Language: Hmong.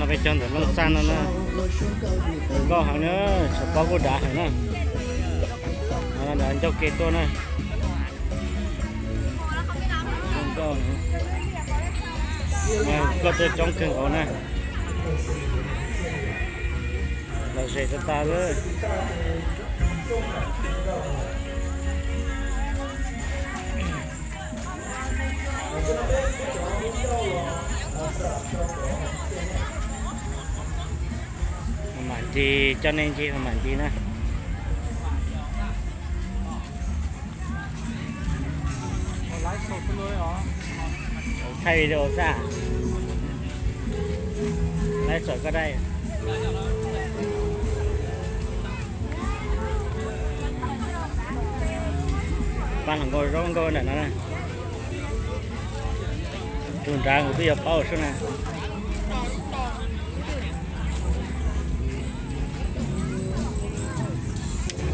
Peb cov ntawm Looj Xaj no na, zoo nkauj heev na, tshav pob kuj dav heev na. Ncauj ke tuaj na. Zoo nkauj, nkauj tuaj coob kawg nkaus na. Los ze tag tag lawm. Mam nti, coj nej ncig mam nti na. Thaij video xwb. Laib txawm koj dai. Pab hluas nkauj zoo nkauj ntawm no na. Tus nrad kuv twb yuav paub sub na.